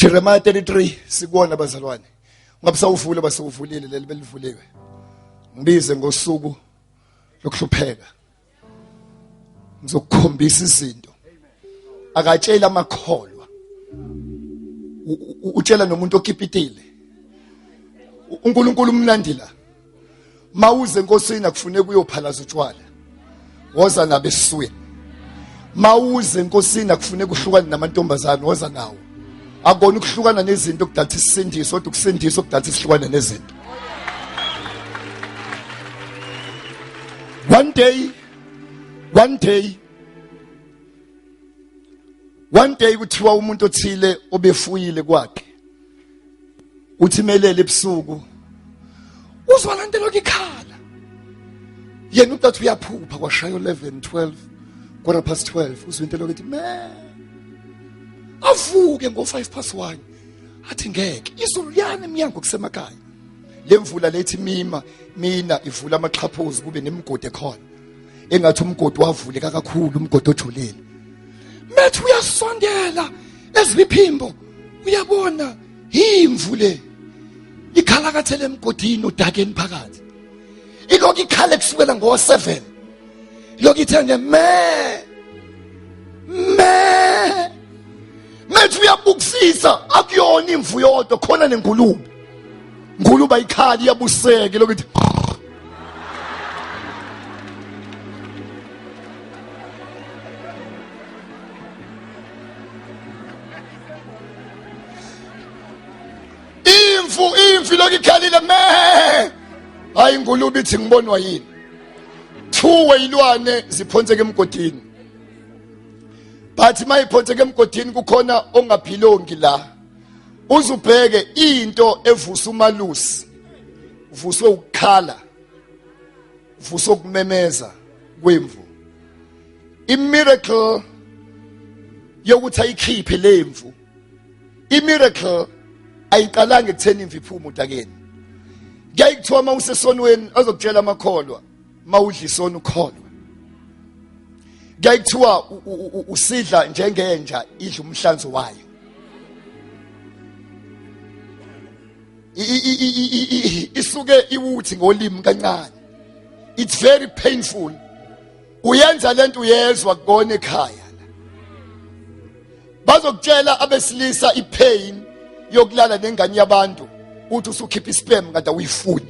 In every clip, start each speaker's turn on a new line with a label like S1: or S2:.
S1: Jeremiah 33 sikuwona bazalwane. Ungabe sawuvula basewuvulile leli belivuliwe. Ngibize ngosuku lokuhlupheka. Ngizokukhombisa izinto. Akatsheli amakholwa. Utshela nomuntu okipitile. uNkulunkulu umnandi la. Mawuze enkosini akufuneki uyophalaza utshwala. Woza nabo esiswini. Mawuze enkosini akufuneki uhlukane namantombazane woza nawo. Akona ukuhlukana nezinto okudala isisindiso kodwa ukusindiswa okudala isihlukane nezinto. One day, one day, one day kuthiwa umuntu othile obefuyile kwakhe uthi melele ebusuku uzwa lento lokhu ikhala yena udathi uyaphupha kwashaya 11 12 quarter past 12 uzwa into lokhu ithi me avuke ngo 5 past 1 athi ngeke izulu liyana emnyango kusemakhaya lemvula lethi mima mina ivula amaxhaphozi kube nemigodi ekhona engathi umgodi wavuleka kakhulu umgodi ojulile methi uyasondela ezibiphimbo uyabona imvu le ikhalakathele emgodini odakeni phakathi ilokhu ikhale kusukela ngo-7 ilokhu ithe nje me me methi uyabukisisa akuyona imvu yodwa khona nengulube ngulube ayikhali iyabuseka ilokhu ithi imvu imvu lokhu ikhalile me hayi ingulube ithi ngibonwa yini thuwe ilwane ziphonseke emgodini but mayiphonseke emgodini kukhona ongaphilongi la uzubheke into evusa umalusi uvuswe ukukhala uvuswe ukumemeza kwemvu imiracle yokuthi ayikhiphe lemvu imiracle ayiqalanga ekutheni imvu iphume udakeni kuyaye kuthiwa uma usesonweni azokutshela amakholwa uma udla isono ukholwe kuyaye kuthiwa usidla njengenja idla umhlanzo wayo isuke iwuthi ngolimi kancane it's very painful uyenza lento uyezwa kukona ekhaya la bazokutshela abesilisa ipain yokulala nengane yabantu uthi usukhipha isperm kanti awuyifuni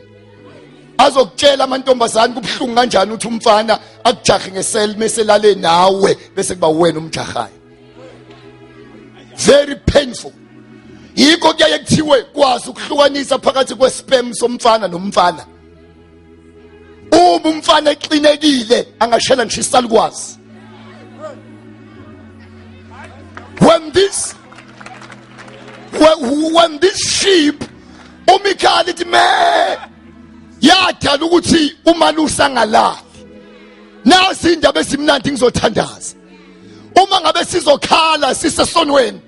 S1: azokutshela amantombazane kubuhlungu kanjani uthi umfana akujahe ngesel mese lale nawe bese kuba wena umjahayo very painful yikho kuyaye kuthiwe kwazi ukuhlukanisa phakathi kwesperm somfana nomfana uma umfana exinekile angashela ngisho isalukwazi when this when, when this sheep umikhala ithi me yadala ukuthi umalusi angalali nasi indaba esimnandi ngizothandaza uma ngabe sizokhala sisesonweni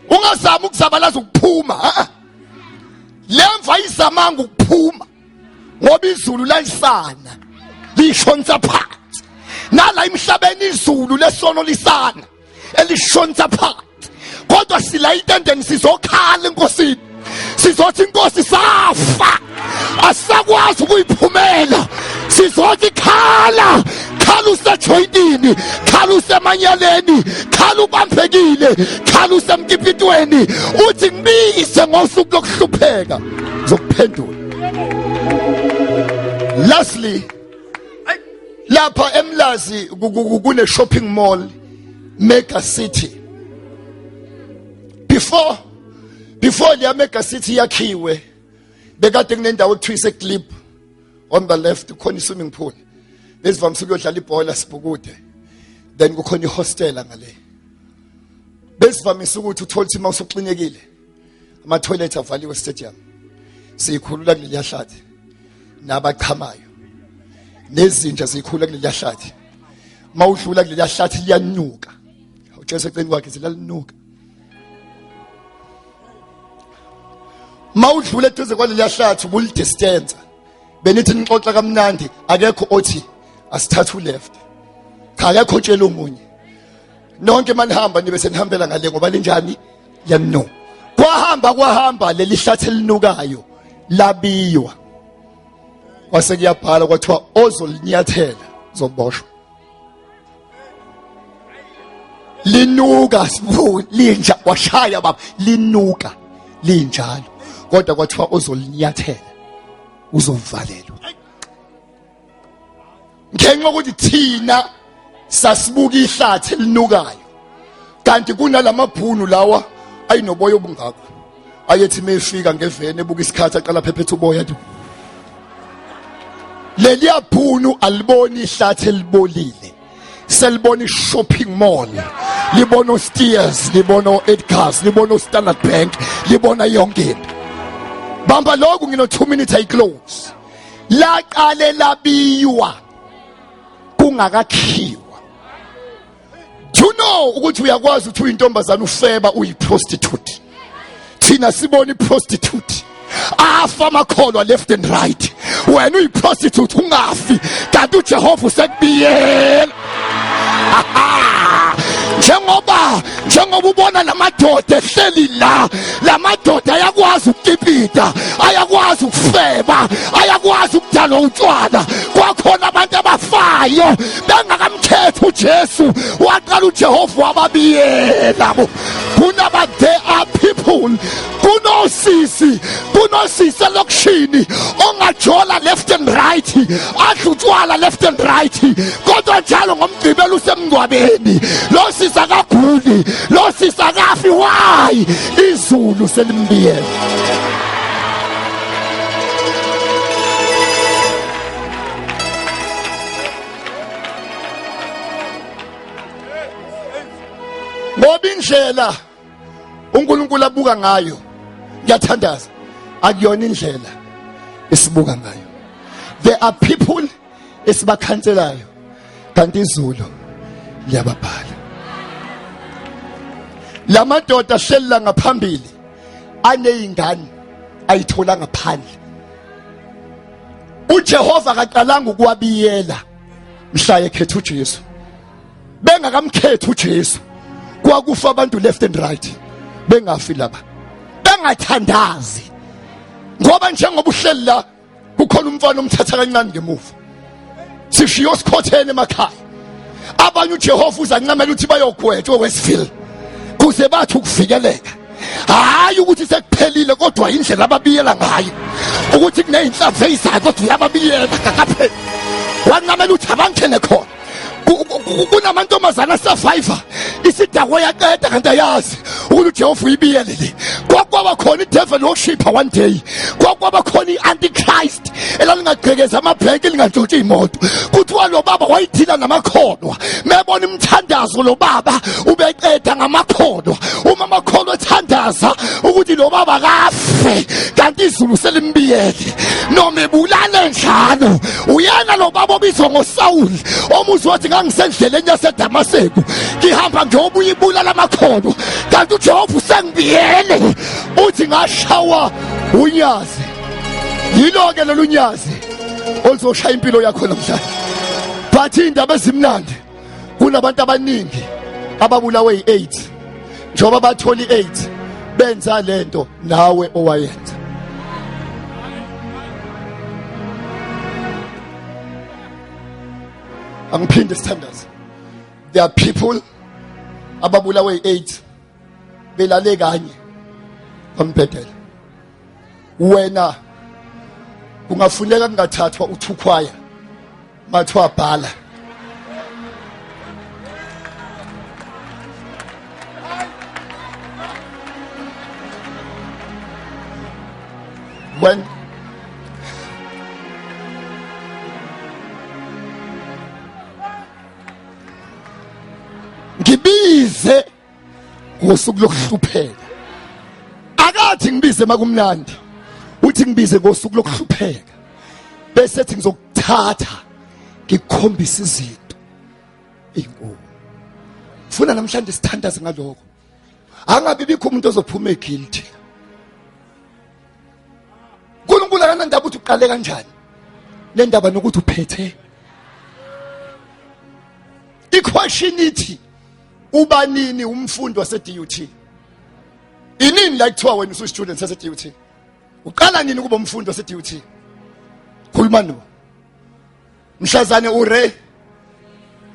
S1: ungazami ukuzabalaza ukuphuma lemva izamanga ukuphuma ngoba izulu lalisana lishonisa phansi nala emhlabeni izulu lesono lisana elishonisa phansi kodwa sila itendeni sizokhala enkosini sizothi inkosi safa asisakwazi ukuyiphumela sizothi khala khala usejoyintini khala usemanyaleni khala ubambekile khala usemkipitweni uthi ngibise ngosuku lokuhlupheka zokuphendula lastly lapha emlazi kune shopping mall mega city before before leya mega city yakhiwe bekade kunendawo ekuthiwa ise-clip on the left kukhona i-swimming pool besivamise ukuyodlala ibhola sibhukude then kukhona ihostela ngale besivamise ukuthi uthole ukuthi uma usuxinekile ama-toilet avaliwe stadium siyikhulula kuleliya hlathi nabachamayo nezinja ziyikhulula kuleliya hlathi uma udlula kuleliya hlathi liyanuka ujesu eceleni kwakhe zilalinuka mawudlula eduze kwaleliya hlathi ubulidistance benithi nixoxa kamnandi akekho othi asithathe uleft cha akekho otshela omunye nonke manihamba nibe senihambela ngale ngoba linjani yamno Kwahamba kwahamba leli hlathi elinukayo labiywa, kwase kuyabhala kwathiwa ozolinyathela zoboshwa. Linuka sibu linja washaya baba, linuka linjalo, kodwa kwathiwa ozolinyathela uzovalelwa. Ngenxa yokuthi thina sasibuka ihlathi elinukayo, kanti kunalamabhunu lawa ayinoboya obungako, ayethi mefika ngevene ebuka isikhathi aqala phephetha uboya nje. Leliya bhunu aliboni ihlathi elibolile, selibona i-shopping mall, libona o-Steers, libona o-Edgars, libona o-Standard Bank, libona yonke into. Bamba lokhu, ngino 2 minutes I close. Laqale labiywa kungakakhiwa. Do you know ukuthi uyakwazi ukuthi uyintombazana ufeba uyi-prostitute? Thina sibona i-prostitute afa amakholwa left and right, wena uyi-prostitute ungafi, kanti uJehova usekubiyela. Njengoba ubona lamadoda ehleli la, lamadoda ayakwazi ukukipita, ayakwazi ukufeba, ayakwazi ukudalwa utshwala. Kwakhona abantu abafayo bengakamkhethi uJesu, waqala uJehova wababiyela. Kunaba there are people, kunosisi, kunosisi elokishini ongajola left and right, adla utshwala left and right, kodwa njalo ngomgqibelo usemngcwabeni. Lo sisi akaguli, lo sisi akafi. Why? Izulu selimbiyela. Ngoba indlela uNkulunkulu abuka ngayo, ngiyathandaza, akuyona indlela esibuka ngayo. There are people esibakhanselayo kanti izulu liyababhala. Lamadoda ahleli ngaphambili aneyingane ayithola ngaphandle. uJehova akaqalanga ukuwabiyela mhla ekhetha uJesu. Bengakamkhethi uJesu kwakufa abantu left and right, bengafi laba, bengathandazi. Ngoba njengoba uhleli la, kukhona umfana omthatha kancane ngemuva, sishiyo sikhothene emakhaya. Abanye uJehova uzancamela ukuthi bayogwetshwa Westville kuze bathi ukuvikeleka. Hayi ukuthi sekuphelile, kodwa indlela ababiyela ngayo ukuthi kuneyinhlamvu eyizayo, kodwa uyababiyela kakapheli. Wancamela ukuthi abangene khona. Kunamantombazana asurvivor isidakwa yaqeda, kanti ayazi ukuthi uJehova uyibiyele le. Kwakwaba khona i-devil worshipper one day, kwakwaba khona i-antichrist elalingagqekeza amabhenki, lingantshontsha iy'moto. Kuthiwa lo baba wayidila namakholwa, mebona imithandazo lo baba ubeqeda ngamakholwa. Uma amakholwa ethandaza ukuthi lo baba kafe, kanti izulu selimbiyele noma ebulale njalo. Uyena lo baba obizwa ngoSawuli, omuzi wathi ngangisendleleni yaseDamaseku ngihamba ngiyobuya ibulala amakholwa, kanti uJehova usengibiyele. Uthi ngashawa unyazi. Yilo-ke lolu nyazi oluzoshaya impilo yakho namhlanje. But iy'ndaba ezimnandi, kunabantu abaningi ababulawe yi-AIDS. Njengoba bathola i-AIDS benza lento nawe owayenza. Angiphinde sithandaze. There are people ababulawe yi-AIDS belale kanye bambhedela. Wena kungafuneka kungathathwa uthukhwaya mathiwa bhala. When ngibize ngosuku lokuhlupheka, akathi ngibize makumnandi, uthi ngibize ngosuku lokuhlupheka, bese ethi ngizokuthatha ngikukhombisa izinto ezinkulu. Funa namhlanje sithandaze ngalokho, angabi bikho umuntu ozophuma eguilty. uNkulunkulu akanandaba ukuthi uqale kanjani le ndaba nokuthi uphethe. Iquestion ithi ubanini umfundi wase DUT? Inini la kuthiwa wena usu-student sase-DUT? Uqala nini ukuba umfundi wase-DUT? Khuluma no. Mhlazane ure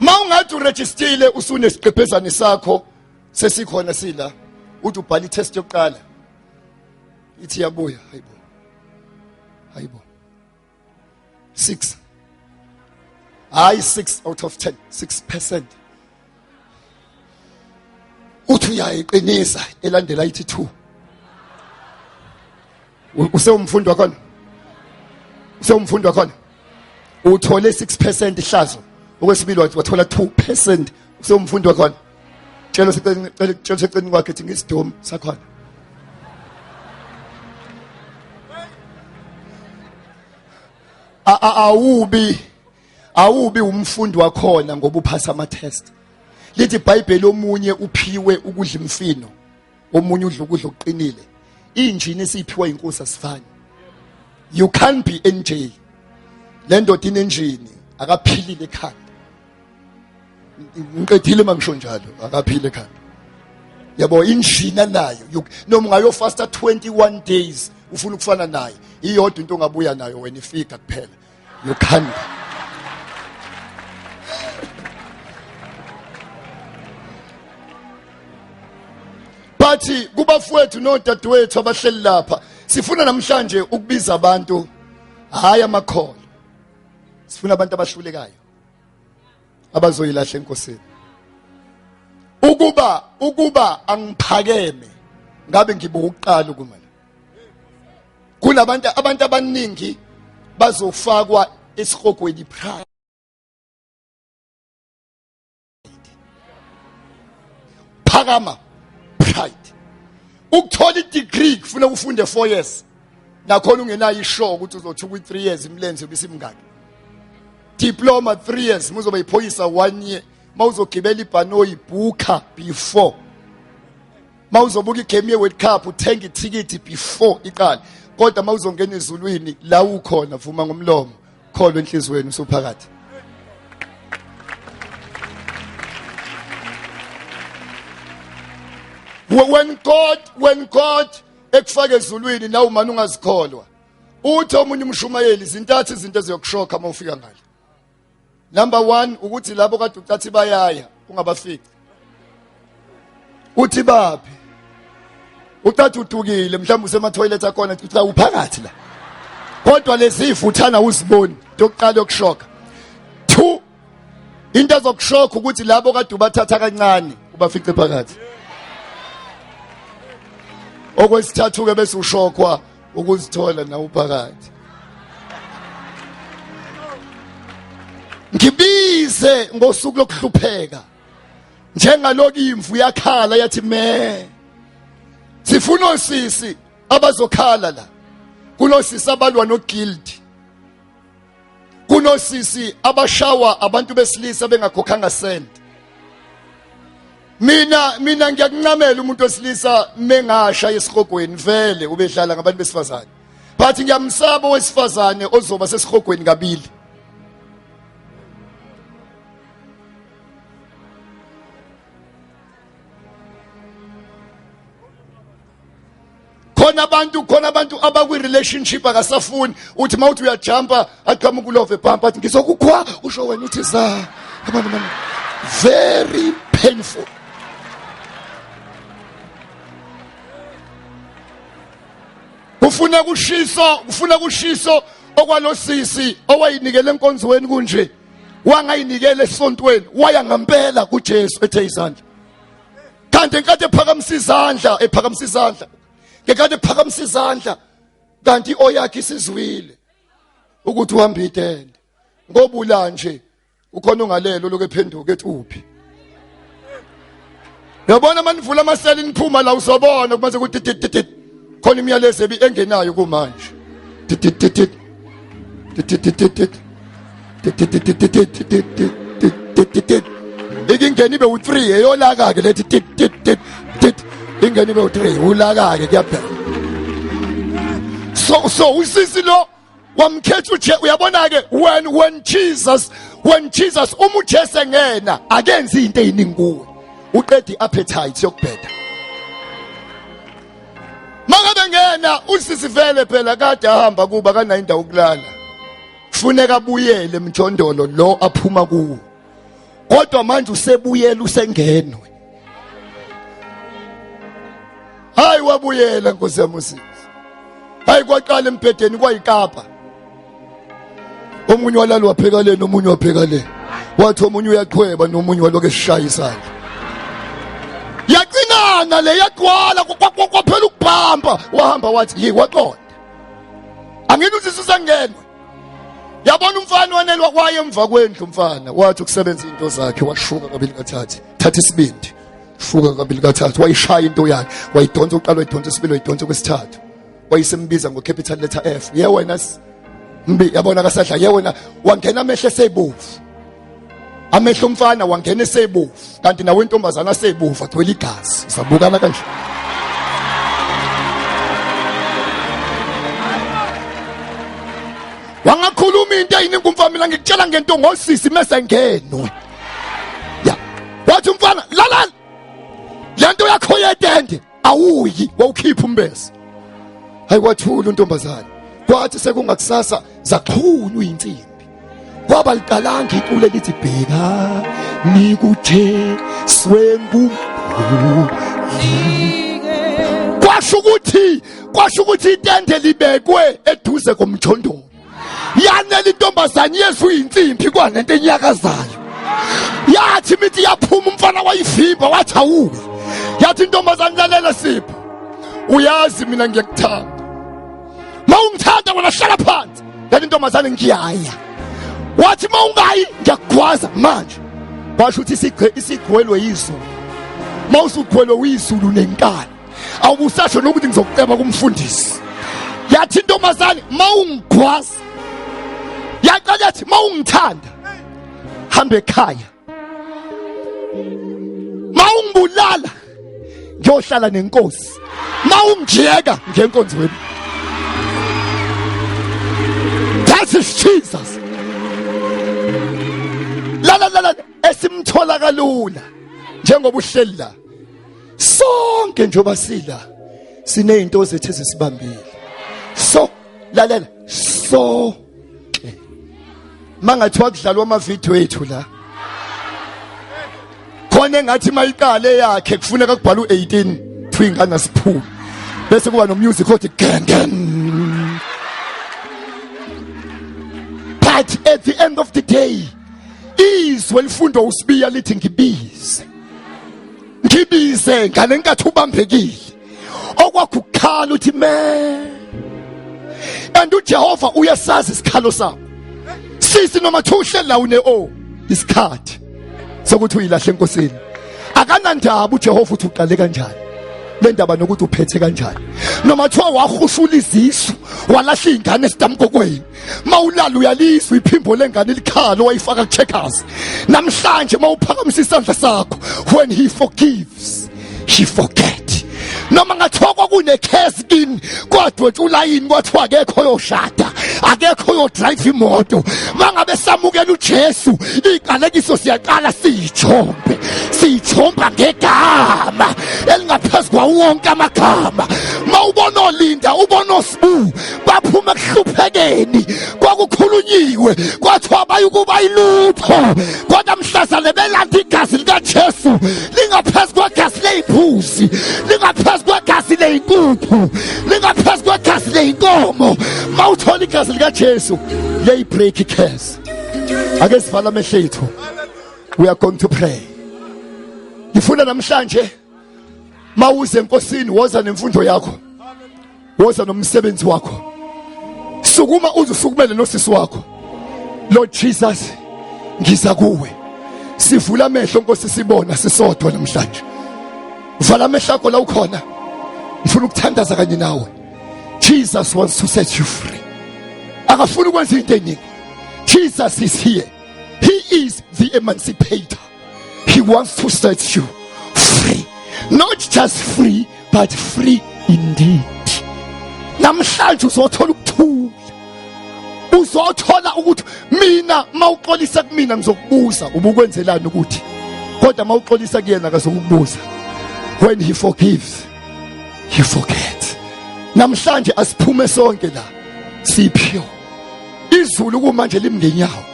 S1: Ma ungathi uregistile usunesigqebhezane sakho sesikhona sila uthi ubhala i-test yokuqala ithi yabuya hayibo hayibo 6 hayi 6 out of 10 6% uthi uyayiqinisa elandela ithi 2 usewumfundi wakhona usewumfundi wakhona uthole 6% ihlazo okwesibili wathola 2% usewumfundi wakhona tshela seceleni tshela seceleni kwakhe ethi ngisidomu sakhona awubi awubi umfundi wakhona ngoba uphasa ama test lithi iBhayibheli omunye uphiwe ukudla imfino omunye udla ukudla okuqinile injini esiyiphiwa inkosi asifani you can't be NJ le ndoda inenjini akaphilile ekhanda ngiqedile mangisho njalo akaphile ekhanda yabo injini nayo noma ungayofasta 21 days ufuna ukufana naye iyodwa into ongabuya nayo wena ifika kuphela you can't but kubafowethu nodadewethu abahleli lapha sifuna namhlanje ukubiza abantu hayi amakholwa sifuna abantu abahlulekayo abazoyilahla enkosini ukuba ukuba angiphakeme ngabe ngibuka ukuqala ukuma la kunabantu abantu abaningi bazofakwa esihogweni pride phakama pride ukuthola i-degree kufuna ufunde 4 years nakhona ungenayo ishow ukuthi uzothi kwi-3 years imilenze ibisimngaki diploma 3 years muzoba iphoyisa 1 year mawuzogibela ibhanoyi booker before mawuzobuka igame ye-World Cup uthenga ithikithi before iqale kodwa mawuzongena ezulwini la ukhona vuma ngomlomo kholwa enhliziyweni usuphakathi when God when God ekufaka ezulwini nawe manje ungazikholwa uthi omunye umshumayeli zintathu izinto eziyokushoka uma ufika ngale number 1 ukuthi labo kade ucathi bayaya ungabafici uthi baphi ucathi udukile mhlawumbe usema toilet akhona cha uphakathi la kodwa lezi futhana uziboni yokuqala yokushoka two into ezokushoka ukuthi labo kade ubathatha kancane ubafice phakathi okwesithathu ke bese ushokwa ukuzithola nawe uphakathi ngibize ngosuku lokuhlupheka njengaloku imvu yakhala yathi me sifuna osisi abazokhala la kunosisi abalwa no guilt kunosisi abashawa abantu besilisa bengakhokhanga cent mina mina ngiyakuncamela umuntu wesilisa mengasha esihogweni vele ubedlala ngabantu besifazane but ngiyamsaba owesifazane ozoba sesihogweni kabili khona abantu khona abantu abakwi relationship akasafuni uthi mawuthi uyajumpa aqhamuka ulove bump athi ngizokukhwa usho wena uthi za abantu man very painful kufuna kushiso kufuna kushiso okwalosisi owayinikele enkonzweni kunje wangayinikela esontweni waya ngempela kuJesu ethe izandla kanti ngenkathi ephakamisa izandla ephakamisa izandla ngenkathi ephakamisa izandla kanti oyakhe isizwile ukuthi uhamba itende ngobula nje ukhona ungalelo lokho ephenduka ethi uphi uyabona manivula amaseli niphuma la uzobona kumase kuthi tit tit khona imiyalezo ebi engenayo kumanje tit tit tit tit tit tit tit Ikingena ibe u3 eyolaka ke lethi tit tit tit tit ingena ibe u3 ulaka ke kuyaphela so so usisi lo wamkhetha uJesu uyabona ke when when Jesus when Jesus uma uJesu engena akenzi into eziningi kuwe uqeda iappetite yokubheda Yena usisi vele phela kade ahamba kuba kanayo indawo ukulala. Kufuneka abuyele emjondolo lo aphuma kuwo. Kodwa manje usebuyela usengenwe. Hayi wabuyela Nkosi yami usisi. Hayi kwaqala embhedeni kwayikapa. Omunye walala wapheka le nomunye wapheka le. Wathi omunye uyaqhweba nomunye walokhu eshaya isandla. Yacinana le yagcwala kwaphela ukubhampa wahamba wathi yi waqonda. Angeke usisi usangenwe. Yabona umfana wanelwa kwaye emva kwendlu umfana wathi ukusebenza into zakhe washuka kabili kathathu thatha isibindi shuka kabili kathathu wayishaya into yakhe wayidonsa uqala wayidonsa isibili wayidonsa kwesithathu wayisembiza ngo capital letter F ye wena mbi yabona kasadla ye wena wangena amehlo esebovu amehlo umfana wangena esebovu kanti nawe intombazana asebovu agcwele igazi sabukana kanje wangakhuluma into eyiningi umfana mina ngikutshela ngento ngosisi mese ngenwe ya wathi umfana lalala lento yakho yetende awuyi wawukhipha umbese hayi kwathula untombazane kwathi sekungakusasa zaxhunywa insimbi kwaba liqalanga iculo elithi bheka nikuthe swengu kwasho ukuthi kwasho ukuthi itende libekwe eduze komjondolo yanela intombazane yesu uyinsimbi kwanento enyakazayo yathi imithi yaphuma umfana wayivimba wathi awuyi yathi intombazane lalela sipho uyazi mina ngiyakuthanda ma ungithanda wena hlala phansi yathi intombazane ngiyaya wathi ma ungayi ngiyakugwaza manje basho ukuthi isigcwelwe yizulu ma usugcwelwe uyizulu nenkani awubusasho nokuthi ngizokuceba kumfundisi yathi intombazane mawungigwaza yaqala yathi mawungithanda hamba ekhaya mawungibulala ngiyohlala nenkosi mawungijeka ngenkonzweni that is Jesus la la la esimthola kalula njengoba uhleli la sonke njengoba sila sinezinto zethu ezisibambile so lalela sonke mangathiwa kudlalwa amavidiyo ethu la khona engathi mayiqale yakhe kufuneka kubhala u18 kuthiwa ingane asiphume bese kuba nomusic othi gang gang but at the end of the day izwe lifundwa usibiya lithi ngibize ngibize ngalenkathi ubambekile okwakho ukukhala uthi me and uJehova uyasazi isikhalo sakho sisi noma thuhle la une o isikhathi sokuthi uyilahle enkosini akanandaba uJehova uthi uqale kanjani le ndaba nokuthi uphethe kanjani noma kuthiwa wahushula izisu walahla iy'ngane esitamkokweni mawulala uyalizwa iphimbo lengane likhala wayifaka kucheckers namhlanje mawuphakamisa isandla sakho when he forgives he forget noma ngathiwa kwakunekhesi kini kwadwetshwa ulayini kwathiwa akekho oyoshada akekho oyodrive imoto mangabe samukela uJesu iqalekiso siyaqala siyijombe siyijomba ngegama elingaphezu kwawo wonke amagama mawubona olinda ubona osibu baphuma ekuhluphekeni kwakukhulunyiwe kwathiwa bayukuba ilutho kodwa mhlazane belanda igazi likaJesu lingaphezu kwegazi leyimbuzi lingaphezu kwegazi leyinkukhu lingaphezu kwegazi leyinkomo mawuthola igazi likaJesu liyayibreak icurse ake sivala amehlo ethu we are going to pray ngifuna namhlanje mawuze enkosini woza nemfundo yakho woza nomsebenzi wakho sukuma uze usukumele nosisi wakho Lord Jesus ngiza kuwe sivula amehlo Nkosi sibona sisodwa namhlanje vala amehlo akho la ukhona ngifuna ukuthandaza kanye nawe Jesus wants to set you free akafuni ukwenza into eningi Jesus is here he is the emancipator he wants to set you free not just free but free indeed namhlanje uzothola ukuthula uzothola ukuthi mina mawuxolisa kumina ngizokubuza ubukwenzelani ukuthi kodwa mawuxolisa kuyena akazokubuza when he forgives he forgets Namhlanje asiphume sonke la siphiwe. Izulu kumanje limngenyawo.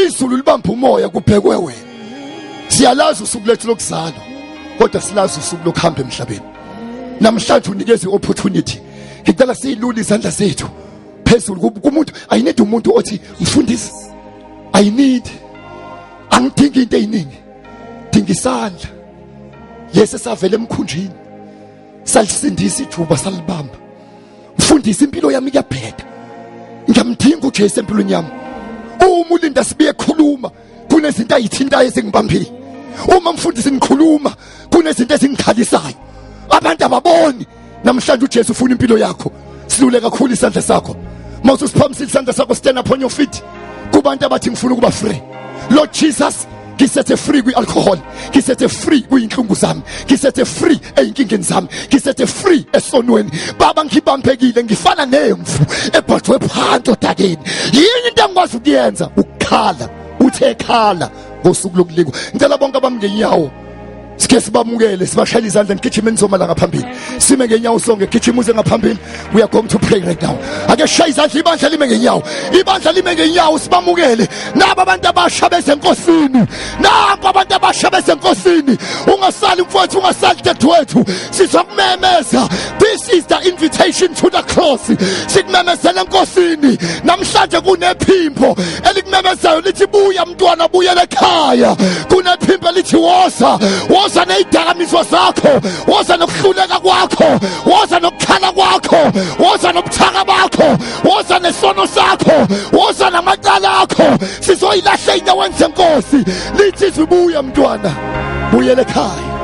S1: Izulu libamba umoya kubhekwe wena. Siyalazi usuku lethu lokuzalwa kodwa silazi usuku lokuhamba emhlabeni. Namhlanje unikeza iopportunity. Ngicela siyilule izandla zethu phezulu kumuntu. I need umuntu othi mfundisi, I need, angidingi into eziningi, dinga isandla lesi savela emkhunjini salisindisa ijuba salibamba. Mfundisi, impilo yami iyabheda, ngiyamdinga uJesu empilweni yami. Uma ulinda sibuye khuluma kunezinto ayithintayo ezingibambile. Uma mfundisi ngikhuluma kunezinto ezingikhalisayo, abantu ababoni. Namhlanje uJesu ufuna impilo yakho. Silule kakhulu isandla sakho. Mawuthi usiphamisile isandla sakho, stand up on your feet. Kubantu abathi ngifuna ukuba free, Lord Jesus, ngisethe free kwi-alcohol, ngisethe free kuyinhlungu zami, ngisethe free eyinkingeni zami, ngisethe free esonweni. Baba, ngibambekile, ngifana nemvu ebhodwe phansi odakeni. Yini into engikwazi ukuyenza? Ukukhala. Uthe khala ngosuku lokulikwa. Ngicela bonke abami ngenyawo sike sibamukele, sibashayele izandla. Ngigijime nizoma la ngaphambili, sime ngenyawo sonke. Gijima uze ngaphambili. We are going to pray right now. Ake shaye izandla. Ibandla lime ngenyawo, ibandla lime ngenyawo, sibamukele naba abantu abasha bezenkosini, nampa abantu abasha bezenkosini. Ungasali mfowethu, ungasali dadewethu, sizokumemeza. This is the invitation to the cross. Sikumemezela enkosini namhlanje. Kunephimbo elikumemezayo lithi buya mntwana, buyele ekhaya. Kunephimbo elithi woza, woza neyidakamizwa zakho, woza nokuhluleka kwakho, woza nokukhala kwakho, woza nobuthaka bakho, woza nesono sakho, woza namacala akho, sizoyilahla ey'nyaweni zenkosi. Lithi izwi buya mntwana, buyele ekhaya.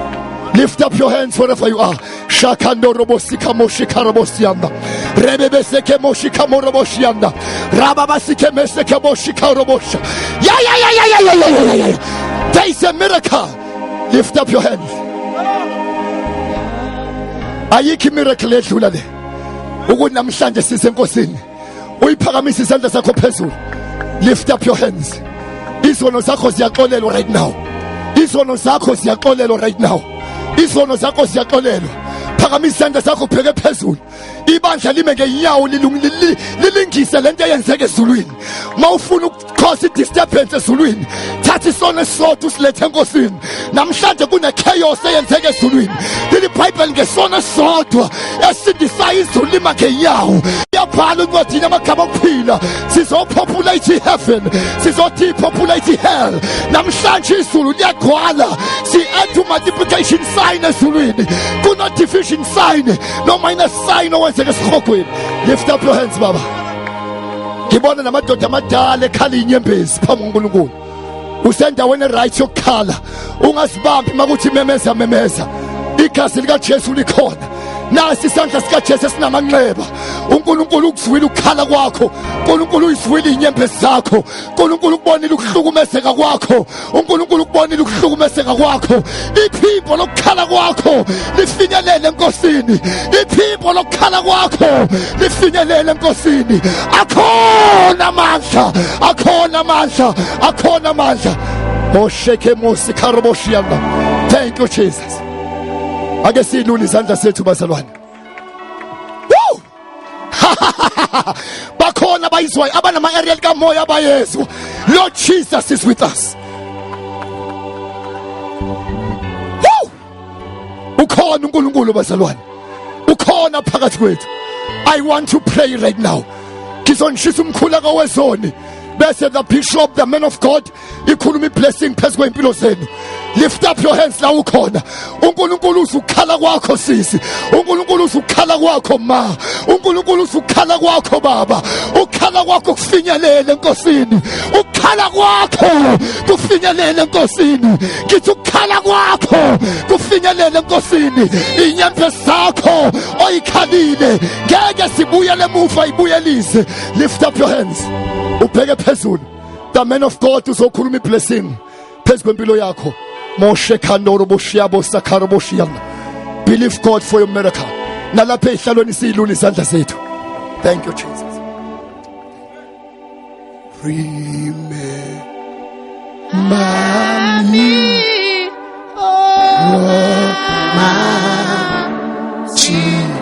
S1: Lift up your hands wherever you are. Shakando robosika moshika robosianda. Rebebe seke moshika moroboshianda. Rababa sike meseke moshika robosha. Yeah, yeah, yeah, yeah, yeah, yeah, yeah, yeah, yeah. There is a miracle. Lift up your hands. Ayikho miracle edlula le. Ukuthi namhlanje sisenkosini. Uyiphakamisa isandla sakho phezulu. Lift up your hands. Izono zakho ziyaxolelwa right now. Izono zakho ziyaxolelwa right now. Izono zakho ziyaxolelwa. Phakamisa isandla sakho ubheke phezulu. Ibandla lime ngenyawo, lilingise lento eyenzeka ezulwini. Mawufuna ukucause i-disturbance ezulwini, thatha isono esisodwa usilethe enkosini. Namhlanje kune-chaos eyenzeka ezulwini. Leli bhayibheli ngesono esisodwa esindisayo izulu lima ngenyawo. Iyabhala incwadini amagama okuphila, sizopopulate heaven, sizodepopulate hell. Namhlanje izulu liyagcwala. Si-add multiplication sign ezulwini, kuno-division sign no minus sign owenzeka esihogweni. Lift up your hands, baba. Ngibona namadoda amadala ekhala inyembezi phambi kuNkulunkulu. Usendaweni right yokukhala, ungazibambi makuthi memeza, memeza. Igazi likaJesu likhona. Nasi isandla sikaJesu esinamanxeba. uNkulunkulu ukuzwile ukukhala kwakho, uNkulunkulu uyizwile inyembezi zakho, uNkulunkulu ukubonile ukuhlukumezeka kwakho, uNkulunkulu ukubonile ukuhlukumezeka kwakho. Iphimbo lokukhala kwakho lifinyelele enkosini. Iphimbo lokukhala kwakho lifinyelele enkosini. Akhona amandla, akhona amandla, akhona amandla. Osheke mosi karoboshianda. Thank you, Jesus. Ake silule izandla sethu, bazalwane. Woo! Bakhona abayizwayo, abanama-aerial kamoya abayezwa. Lord Jesus is with us. Woo! Ukhona uNkulunkulu, bazalwane, ukhona phakathi kwethu. I want to pray right now. Ngizonishisa umkhuleko wezoni, bese the bishop, the man of God, ikhuluma iblessing phezu kwempilo zenu. Lift up your hands la ukhona. uNkulunkulu uzukhala kwakho sisi, uNkulunkulu uzukhala kwakho ma, uNkulunkulu uzukhala kwakho baba. Ukhala kwakho kufinyelele enkosini, ukhala kwakho kufinyelele enkosini. Ngithi ukhala kwakho kufinyelele enkosini. Inyembe zakho oyikhalile ngeke sibuyele emuva, ibuyelise. Lift up your hands, ubheke phezulu. The man of God uzokhuluma iblessing phezu kwempilo yakho. Moshe khandoro boshiyabo sakharo boshiyana. Believe God for your miracle. Nalapha ehlalweni siyilula izandla zethu. Thank you, Jesus. Remember me, oh, my Jesus.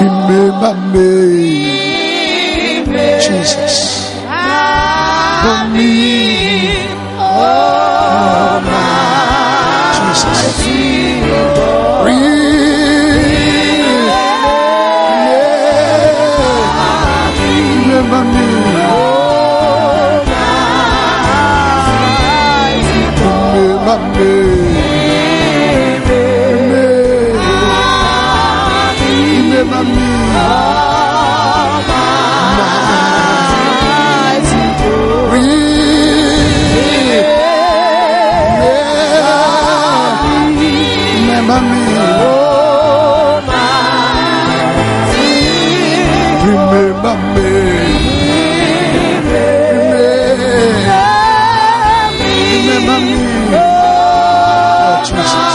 S1: Remember me, Jesus. For me, oh my Jesus. Remember me. Remember me. Remember me. Remember me. Remember me. Remember me. Oh, Jesus.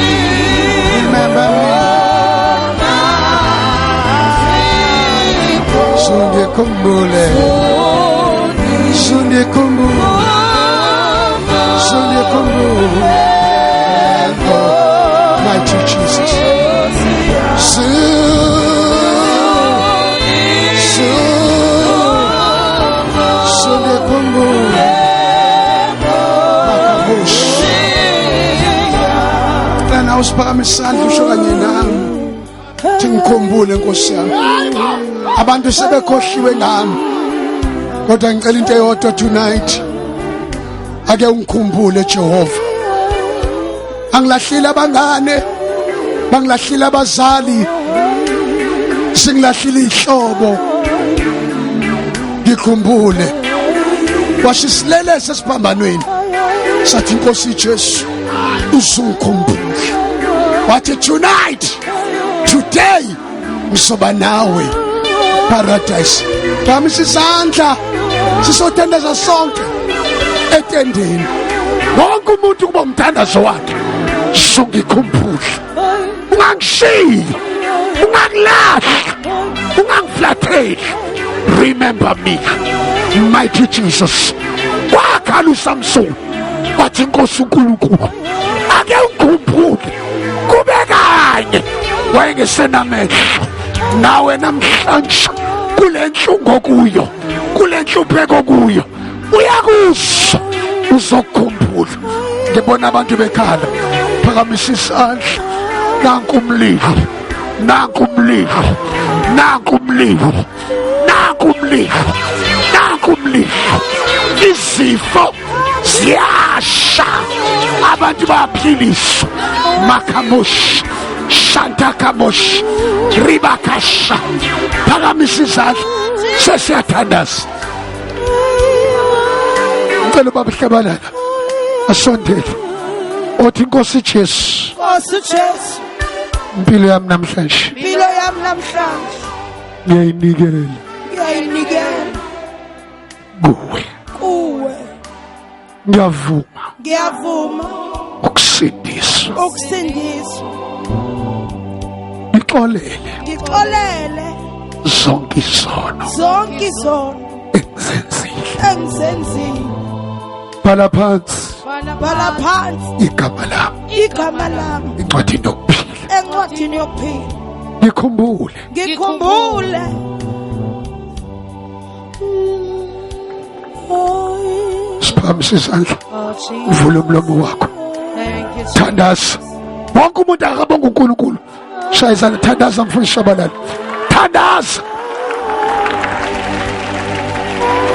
S1: Remember me. Sundikhumbule. Sundikhumbule. Sundikhumbule. Mighty Jesus. Sundikhumbule. Makabush.
S2: Cela usiphakamise isandla usho kanye nami. Thi ngikhumbule Nkosi yami. Abantu sebekhohliwe ngami. Kodwa ngicela into eyodwa tonight. Ake ungikhumbule Jehova. Angilahlile abangane, bangilahlile abazali, singilahlile ihlobo. Ngikhumbule. Washisilele sesiphambanweni. Sathi Nkosi Jesu usungikhumbule. Wathi tonight, today ngizoba nawe paradise. Phakamisa isandla sisothandaza sonke etendeni. Wonke umuntu kuba umthandazo wakhe. Sungikhumbule. Ungangishiyi. Ungangilahli. Ungangiflatheli. Remember me, mighty Jesus. Wakhala uSamson. Wathi Nkosi uNkulunkulu, ake ungikhumbule. Kube kanye wayengesenamehlo. Nawe namhlanje kule nhlungu kuyo, kule nhlupheko kuyo, uyakuzwa uzokukhumbula. Ngibona abantu bekhala, phakamisa isandla. Nanku umlilo, nanku umlilo, nanku umlilo, nanku umlilo, nanku umlilo. Izifo ziyasha, abantu bayaphiliswa. Makamush, Shantakamush, Ribakasha. Phakamisa izandla, sesiyathandaza. Ngicela ubaba Hlabalala asondele. Othi Nkosi Jesu,
S3: Nkosi Jesu,
S2: impilo yami namhlanje
S3: impilo yami namhlanje
S2: ngiyayinikela
S3: ngiyayinikela
S2: kuwe.
S3: kuwe.
S2: Ngiyavuma
S3: Ngiyavuma
S2: ukusindiswa.
S3: ukusindiswa.
S2: Ngixolele
S3: Ngixolele
S2: zonke izono
S3: zonke izono
S2: engizenzile.
S3: engizenzile.
S2: Bhala phansi
S3: Bhala phansi
S2: igama lami
S3: igama lami
S2: encwadini yokuphila.
S3: encwadini yokuphila.
S2: Ngikhumbule
S3: Ngikhumbule.
S2: Siphakamise isandla, uvule umlomo wakho, thandaza. Wonke umuntu akabonga uNkulunkulu. Shaya izandla, thandaza mfundisi Shabalala, thandaza.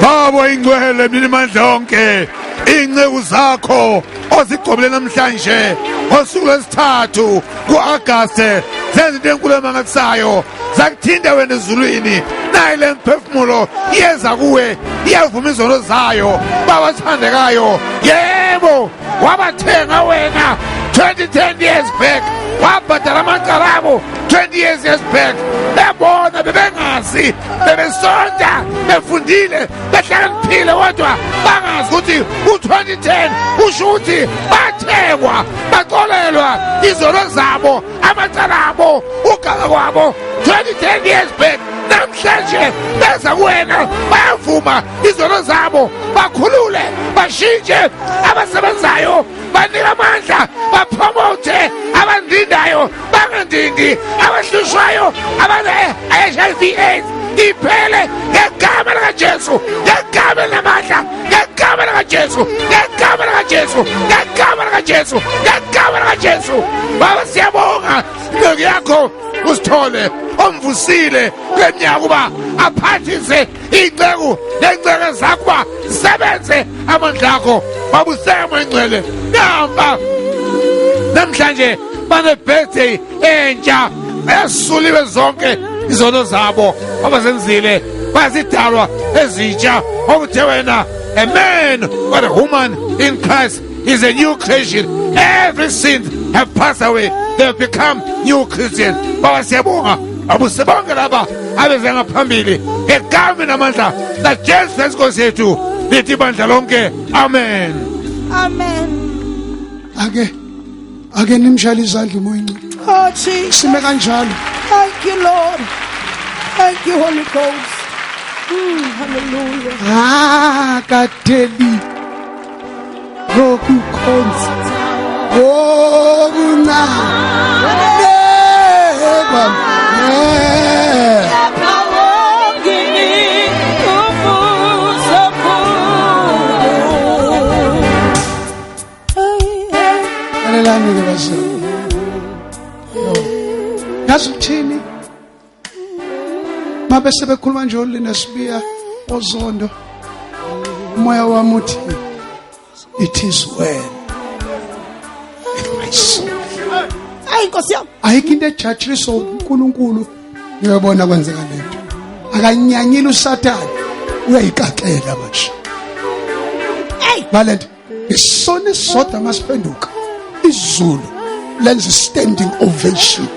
S4: Baba ingcwele mninimandla onke, inceku zakho ozigcobile namhlanje ngosuku lwesithathu ku-Agasti zenza into enkulu emangalisayo, zakuthinta wena ezulwini. Nayi le mphefumulo iyeza kuwe, iyavuma izono zayo. Baba othandekayo, yebo wabathenga wena 2010 years back, wabhadala amacala abo 20 years back. Bebona bebengazi, bebesonta, befundile, behlakaniphile, kodwa bangazi ukuthi u-2010 usho ukuthi bathengwa, baxolelwa izono zabo, amacala abo, uganga kwabo 2010 years back. Namhlanje beza kuwena, bayavuma izono zabo, bakhulule. Bashintshe abasebenzayo, banike amandla, bapromote abandindayo, bangandindi, abahlushwayo, abane HIV AIDS iphele ngegama likaJesu, ngegama lamandla, ngegama likaJesu, ngegama likaJesu, ngegama likaJesu, ngegama likaJesu. Baba siyabonga inceku yakho usithole omvusile kweminyaka uba aphathise iy'nceku ney'nceke zakho uba zisebenze amandla akho. Baba usemo ingcwele namba namhlanje bane-birthday entsha, esuliwe zonke izono zabo abazenzile, bazidalwa ezintsha. Okuthe wena, a man or a woman in Christ is a new creation, every sin have passed away, they have become new Christians. Baba siyabonga, abusibonke laba abeze ngaphambili ngegama namandla laJesu Kristu Nkosi yethu. Lithi ibandla lonke, amen.
S3: Amen.
S2: Ake nimshayele izandla uMoya oNgcwele.
S3: Oh Jesus.
S2: Sime kanjalo.
S3: Thank you Lord. Thank you Holy Ghost. Hallelujah.
S2: Akadeli ngokukhonza okuncane kwami. Lalelani ke bazalwane. Yazi ukuthini? Mabe sebekhuluma nje oLina Sibiya oZondo, umoya wami uthi it is well with my soul.
S3: Hayi Nkosi yami.
S2: Ayikho into ejatshiliswa uNkulunkulu ngiyobona kwenzeka lento. Akanyanyile uSathane, uyayikakela manje.
S3: Hey,
S2: ngalento isona esisodwa masiphenduka izulu lenza standing ovation.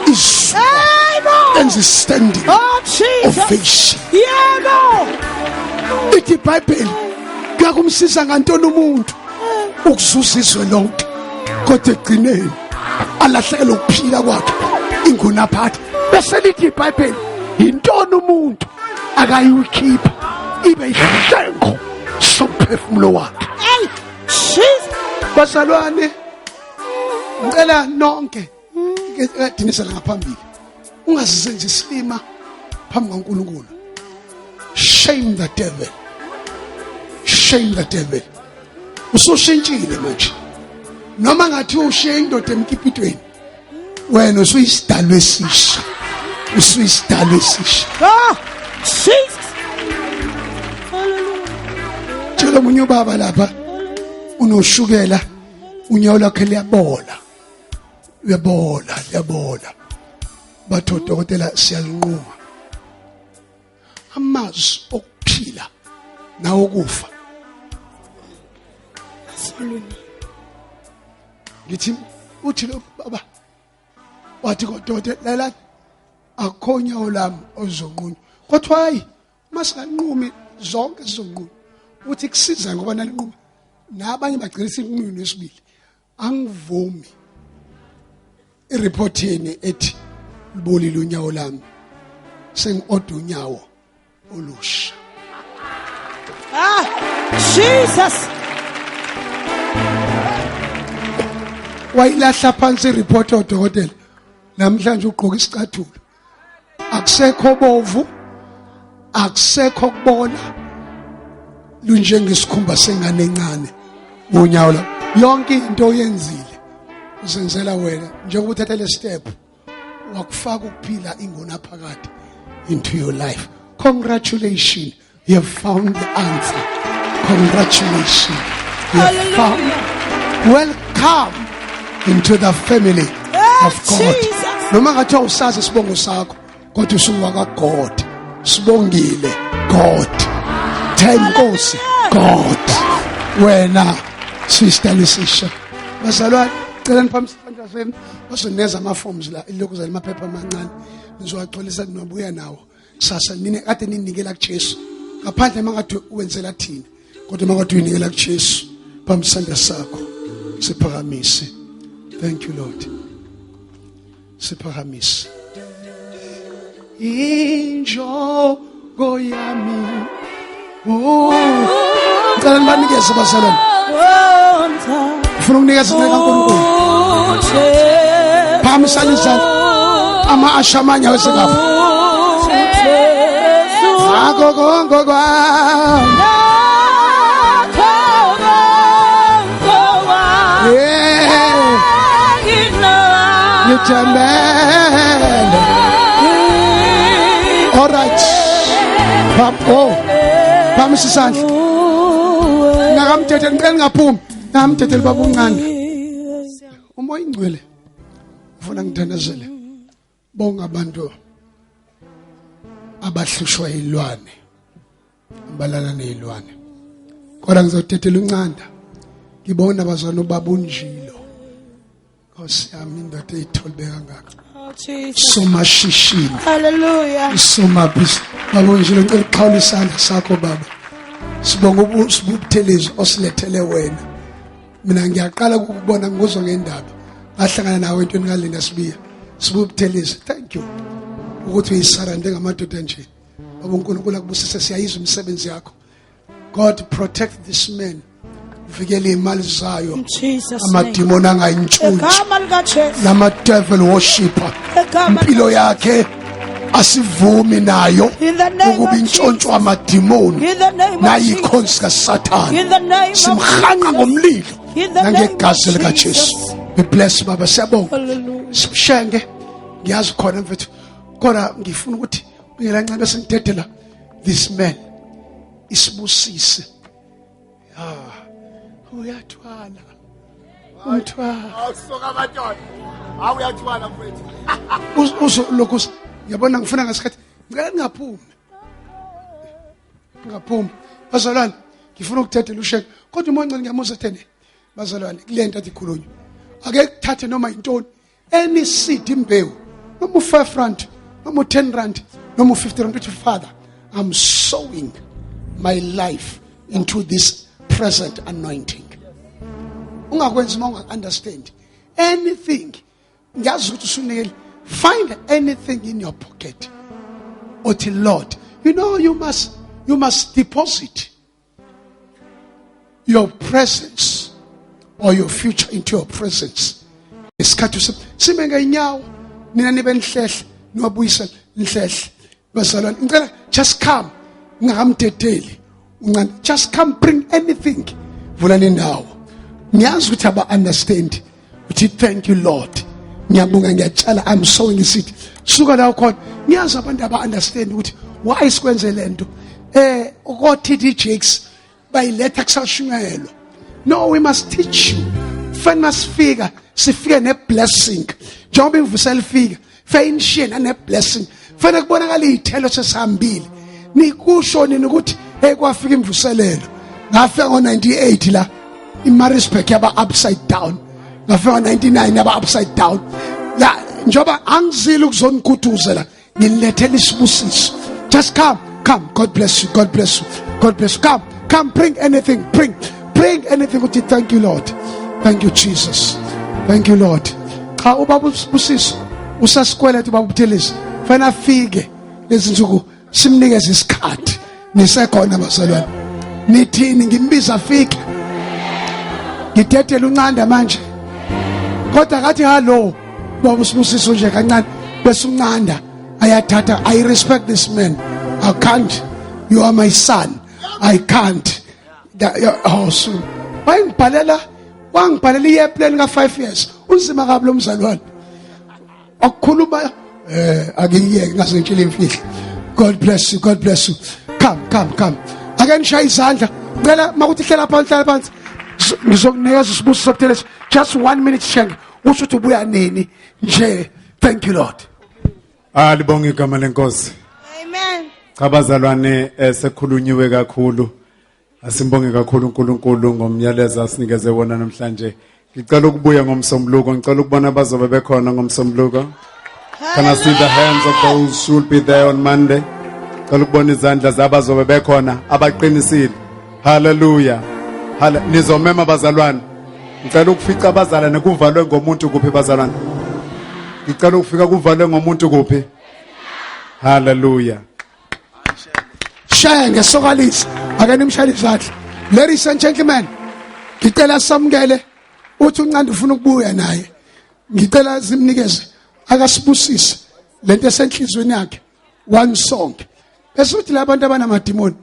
S2: Izulu lenza standing ovation.
S3: Yebo.
S2: Ithi iBhayibheli kuyakumsiza ngantoni umuntu ukuzuza izwe lonke kodwa egcineni alahlekelwe ukuphila kwakhe ingunaphakade. Bese lithi iBhayibheli yintoni umuntu akayikhipha ibe ihlengo somphefumulo wakhe.
S3: Hey, Jesus.
S2: Bazalwane, ngicela nonke edinisela ngaphambili, ungazizenzi isilima phambi kaNkulunkulu. Shame the devil, shame the devil. Usushintshile manje, noma ngathi ushiye indoda emkipitweni, wena usuyisidalwa esisha, usuyisidalwa esisha.
S3: Ah, Jesus. Hallelujah.
S2: Tshela omunye ubaba lapha unoshukela, unyawo lwakhe liyabola, uyabola, liyabola. Bathi odokotela siyalinquma. Amazwi okuphila nawokufa. Ngithi uthi lo baba wathi kodokotela lalani, akukho unyawo lami oluzonqunywa. Kodwa hayi, masinganqumi zonke sizonqunywa. Uthi kusiza ngoba nalinquma nabanye bagcina sinqunywe nesibili. Angivumi ireport yeni ethi libolile unyawo lami, sengi-order unyawo olusha.
S3: Ah, Jesus.
S2: Wayilahla phansi ireport odokotela. Namhlanje ugqoka isicathulo, akusekho bovu, akusekho kubola, lunjengesikhumba sengane encane unyawo la. Yonke into oyenzile uzenzela wena, njengoba uthatha le step wakufaka ukuphila ingonaphakade into your life. Congratulations, you have found the answer. Congratulations, you have found. Welcome into the family of God.
S3: Jesus.
S2: Noma ngathiwa usazi isibongo sakho, kodwa usuwaka God. Sibongile God, Thenkosi God, wena sister lesisha. Bazalwane, cela niphamise isandla senu, bazoneza ama forms la, ilokhu zale maphepha amancane nizowagcwalisa, niwabuya nawo kusasa. Nina kade ninikela kuJesu, ngaphandle mangathi wenzela thina, kodwa mangathi uyinikela kuJesu, phambi isandla sakho siphakamise. Thank you Lord. Siphakamise injongo yami. Oh. Ngicela nibanikeze bazalwane. Ufuna ukunikeza inceku kaNkulunkulu. Phakamisani izandla. Ama-asha amanye awesekafa. Ngakho konke kwami. Yeah. Ngithembele. All right. Pam, oh. Phamisa isandla. Ngakamdedeli ngicela ningaphumi. Ngamdedeli baba uncane. Umoya ingcwele. Ufuna ngithandazele. Bonke abantu abahlushwa ilwane. Abalala nezilwane. Kodwa ngizodedela uncanda. Ngibona abazwana ubaba unjilo. Nkosi yami indoda eyitholbe kangaka.
S3: Oh, Jesus.
S2: Somashishini.
S3: Hallelujah.
S2: Somabhizinisi. Baba unjilo ngicela uxhawule isandla sakho baba. Sibonga ubuthelezi osilethele wena. Mina ngiyaqala ukukubona ngikuzwa ngendaba. Ngahlangana nawe entweni kaLinda Sibiya. Sibubuthelezi. Thank you. Ukuthi uyisarande ngamadoda nje. Baba uNkulunkulu akubusise siyayizwa imisebenzi yakho. God protect this man. Vikele imali zayo.
S3: In Jesus name.
S2: Amadimoni angayintshuntshi.
S3: Egama likaJesu.
S2: Lama devil worshipper.
S3: Egama
S2: Impilo yakhe asivumi nayo
S3: In the name
S2: ukuba
S3: of
S2: intshontshwa amadimoni
S3: In the name of
S2: nayikhonzi kaSathane.
S3: In the name of
S2: Simhanqa
S3: Jesus.
S2: ngomlilo
S3: In the name
S2: nangegazi
S3: of
S2: likaJesu.
S3: Jesus.
S2: We bless baba siyabonga.
S3: Hallelujah.
S2: Sibshenge ngiyazi khona mfethu kodwa ngifuna ukuthi ngela ncane bese ngidedela this man isibusise. Ah uyathwala. Umthwala.
S1: Awusuka abantwana. Awuyathwala mfethu.
S2: Uzo lokhu yabona ngifuna ngasikhathi ngicela ningaphumi. Ningaphumi. Bazalwane ngifuna ukudedela usheke kodwa umoya ongcwele ngiyamuzwa ethene bazalwane kule nto athi ikhulunywa. Ake kuthathe noma yintoni any seed imbewu noma u5 rand noma u10 rand noma u50 rand uthi father I'm sowing my life into this present anointing. Ungakwenzi uma unga understand anything. Ngiyazi ukuthi usunikele find anything in your pocket othi Lord you know you must deposit your presence or your future into your presence. Isikhathi sime ngeenyawo nina nibe nihlehle niwabuyise nihlehle bazalwane ngicela just come ngingakamdedeli uncane just come bring anything vulani indawo ngiyazi ukuthi aba understand uthi thank you Lord ngiyabonga ngiyatshala I'm sowing seed suka la khona ngiyazi abantu aba understand ukuthi why sikwenze lento ko TD Jakes bayiletha kusashunyayelwa. No, we must teach you. Fanele masifika sifike ne blessing njengoba imvusela ifika feyinishie nane blessing fanele kubonakala izithelo sesihambile nikusho nini ukuthi hey kwafika imvuselelo ngafika ngo98 la iMaritzburg yaba upside down ngafika ngo99 yaba upside down la njengoba angizile ukuzonikhuthuza la ngilethela isibusiso just come come God bless you God bless you God bless you come come bring anything bring anything uthi thank you Lord thank you Jesus thank you Lord cha ubaba usibusiso usasikweleta ubaba uButhelezi fanele afike lezi nsuku simnikeze isikhathi nisekhona bazalwane nithini ngimbiza afike ngidedela uncanda manje kodwa kathi hallo baba usibusiso nje kancane bese uncanda ayathatha I respect this man I can't you are my son I can't oh so wangibhalela i-year plan ka 5 years unzima kabi lo mzalwane akukhuluma akiyeke ngaze ngitshele imfihlo God bless you God bless you come come come ake nishaye izandla ngicela makuthi hlela phansi hlala phansi ngizokunikeza isibusiso sokuthelesa just 1 minute shenge usho ukuthi ubuya nini nje thank you Lord.
S5: Alibonge igama lenkosi.
S3: Amen.
S5: Cha bazalwane sekhulunyiwe kakhulu. Asimbonge kakhulu uNkulunkulu ngomyalezo asinikeze wona namhlanje. Ngicela ukubuya ngomsombuluko, ngicela ukubona abazobe bekhona ngomsombuluko. Can I see the hands of those who will be there on Monday? Ngicela ukubona izandla zabazobe bekhona abaqinisile. Hallelujah. Nizomema bazalwane. Ngicela ukufica abazalwane kuvalwe ngomuntu kuphi bazalwane? Ngicela ukufika kuvalwe ngomuntu kuphi? Hallelujah.
S2: Shaya ngesokalisa ake nimshayele izandla. Ladies and gentlemen, ngicela samukele uthi uNcanda ufuna ukubuya naye. Ngicela simnikeze akasibusise lento esenhlizweni yakhe one song. Bese uthi labantu abanamadimoni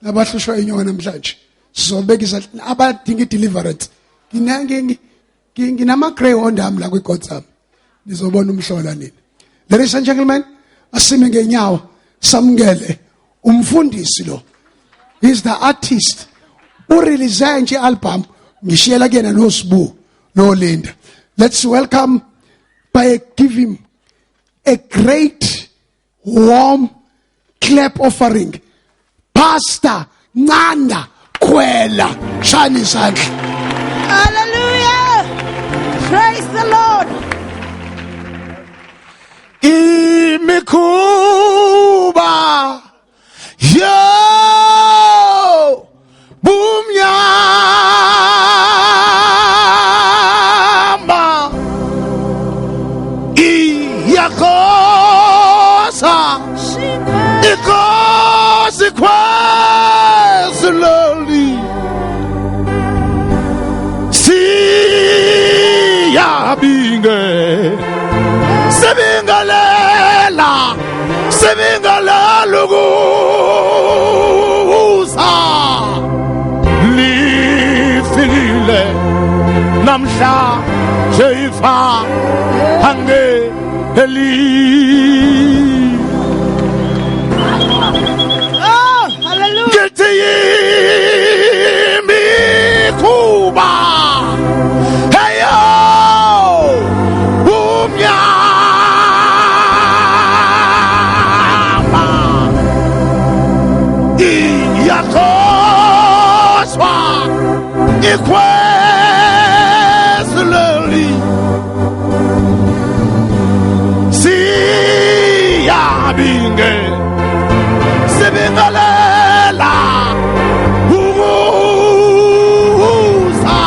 S2: nabahlushwa inyoka namhlanje sizobeka izandla abadinga i-deliverance. Nginama greyhound ami la kwi-Godsam. Nizobona umhlola nini. Ladies and gentlemen, asime ngenyawo samukele umfundisi lo. He's the artist. Urelease nje album ngishiyela kuyena noSibu noLinda. Let's welcome by give him a great warm clap offering. Pastor Ncanda Khwela, shani isandla.
S3: Hallelujah. Praise the Lord.
S4: Imikhuba yo bumnyama iyakhosa ikhosi khwesiloli siyabinge sibingelela sibingelela ukuza lifikile namhla jeyifa ange eli.
S3: Oh, hallelujah.
S4: Ngithi imikhuba heyo umnyama iyakhoswa ikhwesileli siyabinge sibingelela ukuza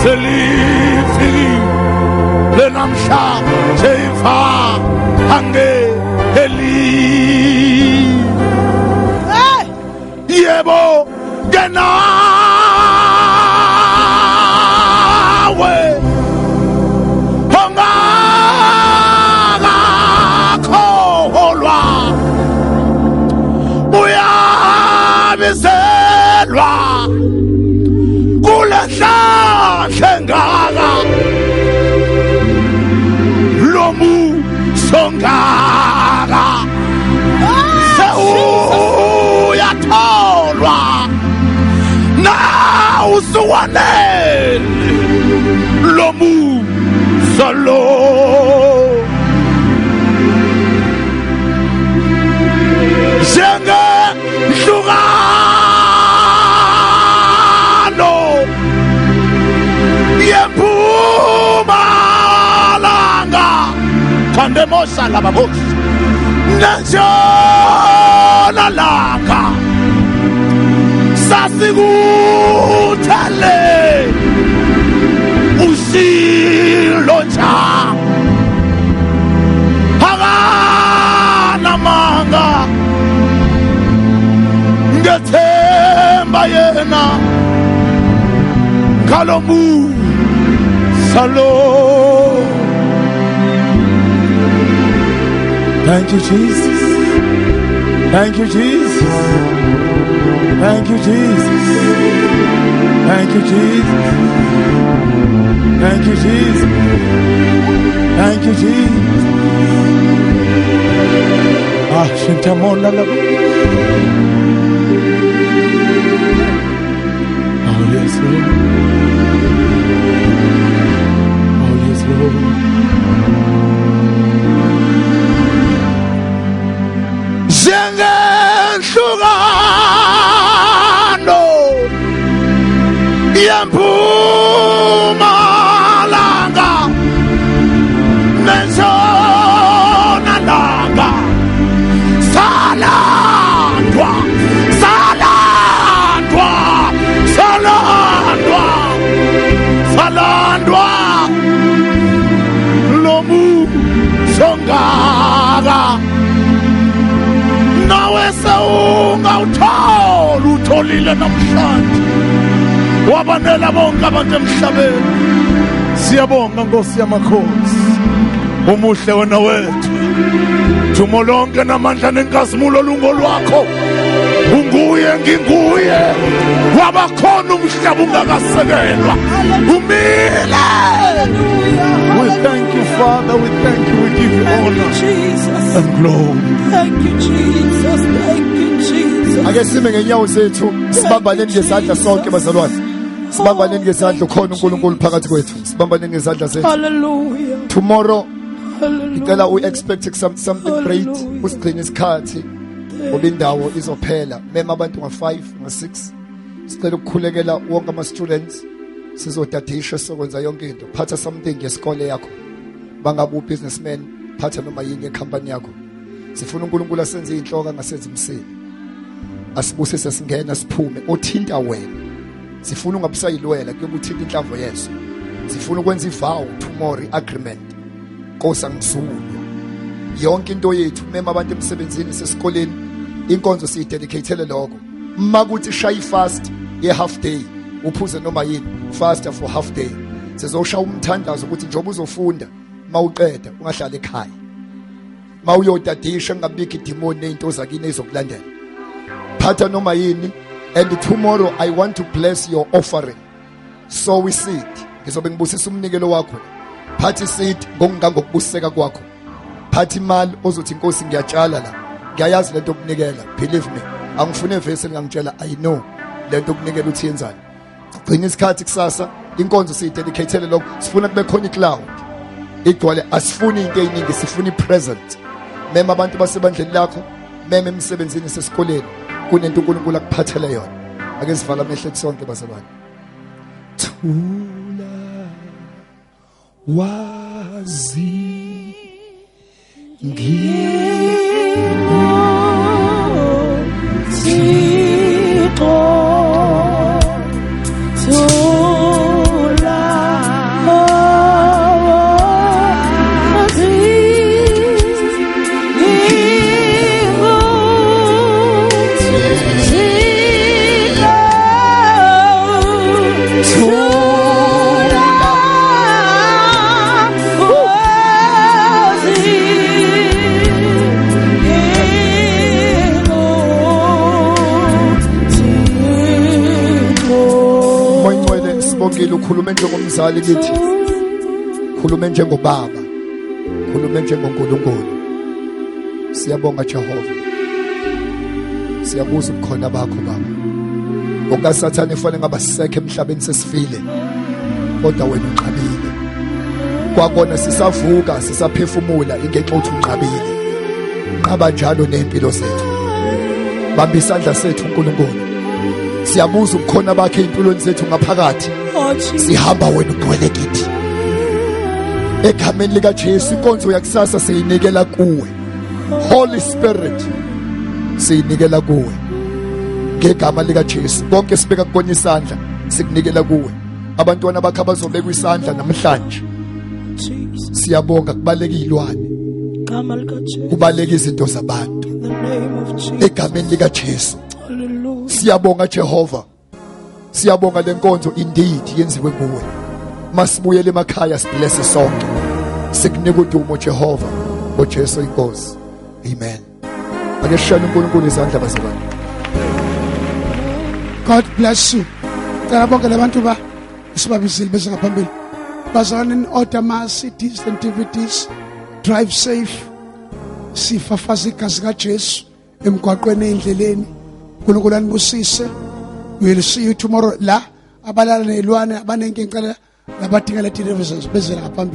S4: selifikile namhla jeyifa ange eli.
S3: Hey!
S4: Yebo kenawe ongakakholwa uyabizelwa kule nhlahla engaka lomuso ngaka sewuyatholwa nawusuwanele lomuso lo. Njengenhlukano yempumalanga khandemosa lababosi nentshonalanga sasikuthele usilo nja akanamanga ngethemba yena ngalomusa lo. Thank you, Jesus. Thank you, Jesus. Thank you, Jesus. Thank you, Jesus. Thank you, Jesus. Thank you, Jesus. Ah, shintamona la. Oh, yes, Lord. Oh, yes, Lord. Njengenhlukano yempumalanga nentshonalanga salandwa salandwa salandwa salandwa lomuso ngaka nawe sewungawuthola uthole.
S6: Esibutholile namhlanje wabanela bonke abantu emhlabeni. Siyabonga Nkosi yamakhosi, umuhle wena wethu. Dumo lonke namandla nenkazimulo lungolwakho. Unguye nginguye, wabakhona umhlaba ungakasekelwa, umile. We thank you, Father, we thank you, we give you
S3: Thank you,
S6: honor
S3: Jesus.
S6: and glory.
S3: Thank you, Jesus. Thank you, Jesus.
S1: Ake sime ngenyawo zethu, sibambaneni ngezandla sonke bazalwane, sibambaneni ngezandla. Ukhona uNkulunkulu phakathi kwethu, sibambaneni ngezandla zethu.
S3: Hallelujah.
S1: Tomorrow
S3: Hallelujah.
S1: ngicela u-expect something great.
S3: Hallelujah.
S1: Usigcine isikhathi ngoba indawo izophela. Mema abantu nga-5, nga-6. Sicela ukukhulekela wonke ama-students. Sizotadisha, sizokwenza yonke into. Phatha something yesikole yakho, bangabe u-businessman, phatha noma yini yekhampani yakho. Sifuna uNkulunkulu asenze iy'nhloko, angasenzi imsini. Asibusise, singena siphume othinta wena. Sifuna ungabusayilwela kuyobe uthinta inhlamvu yeso. Sifuna ukwenza i-vow tomorrow, i-agreement. Nkosi, angizulwa yonke into yethu. Mema abantu emsebenzini, sesikoleni. Inkonzo siyidedicatele lokho. Makuthi shaya fast ye half day, uphuze noma yini, fast for half day. Sizoshaya umthandazo ukuthi njengoba uzofunda, mawuqeda ungahlala ekhaya, mawuyotadisha ngabikho idemon nezinto zakini ezokulandela. Phatha noma yini. And tomorrow I want to bless your offering. Sow seed. Ngizobe ngibusisa umnikelo wakho. Phatha seed ngokungangokubuseka kwakho. Phatha imali ozothi, "Inkosi, ngiyatshala la." Ngiyayazi lento okunikela, believe me. Angifune verse elingangitshela, I know lento okunikela uthi yenzani. Gcina isikhathi kusasa. Inkonzo siyidedicatele lokho. Sifuna kube khona icloud igcwale. Asifuni into eziningi, sifuna ipresent. Mema abantu basebandleni lakho, mema emsebenzini, sesikoleni. Kunento uNkulunkulu akuphathele yona. Ake sivala amehlo ethu sonke bazalwane. Thula wazi
S3: Thixo, thula wazi ngingu Thixo, thula wazi ngingu Thixo.
S1: Moya Ngcwele, sibongile. Ukhulume njengomzali kithi, khulume njengobaba, khulume njengoNkulunkulu. Siyabonga Jehova, siyabuza ubukhona bakho Baba. Ngokasathane ifanele ngaba sisekho emhlabeni, sesifile, kodwa wena unqabile. Kwakona sisavuka, sisaphefumula, ingenxa uthi unqabile. Nqaba njalo nempilo zethu. Bamba isandla sethu uNkulunkulu. Siyabuza ubukhona bakhe empilweni zethu ngaphakathi.
S3: Oh, Jesus.
S1: Sihamba wena ugcwele kithi. Egameni lika Jesu, inkonzo yakusasa siyinikela kuwe. Holy Spirit, siyinikela kuwe ngegama lika Jesu. Konke sibeka kukona isandla, sikunikela kuwe. Abantwana bakhe abazobekwa isandla namhlanje,
S3: Jesus.
S1: siyabonga. Kubaleka izilwane,
S3: Gama likaJesu.
S1: kubaleka izinto zabantu.
S3: In the name of Jesus.
S1: Egameni lika Jesu.
S3: Hallelujah.
S1: Siyabonga Jehova, siyabonga. Lenkonzo indeed yenziwe nguwe. Masibuyele emakhaya, sibless sonke. Sikunika udumo Jehova, ngoJesu inkosi, amen. Ake sishayele uNkulunkulu izandla bazalwane.
S2: God bless you. Cela bonke labantu ba esibabizile bese ngaphambili. Bazalwane, in order ma CDs and DVDs. Drive safe. Sifafaza igazi kaJesu emgwaqweni, endleleni. uNkulunkulu anibusise. We'll see you tomorrow. La abalala nezilwane abanenkinga, labadinga le deliverance bezela ngaphambili.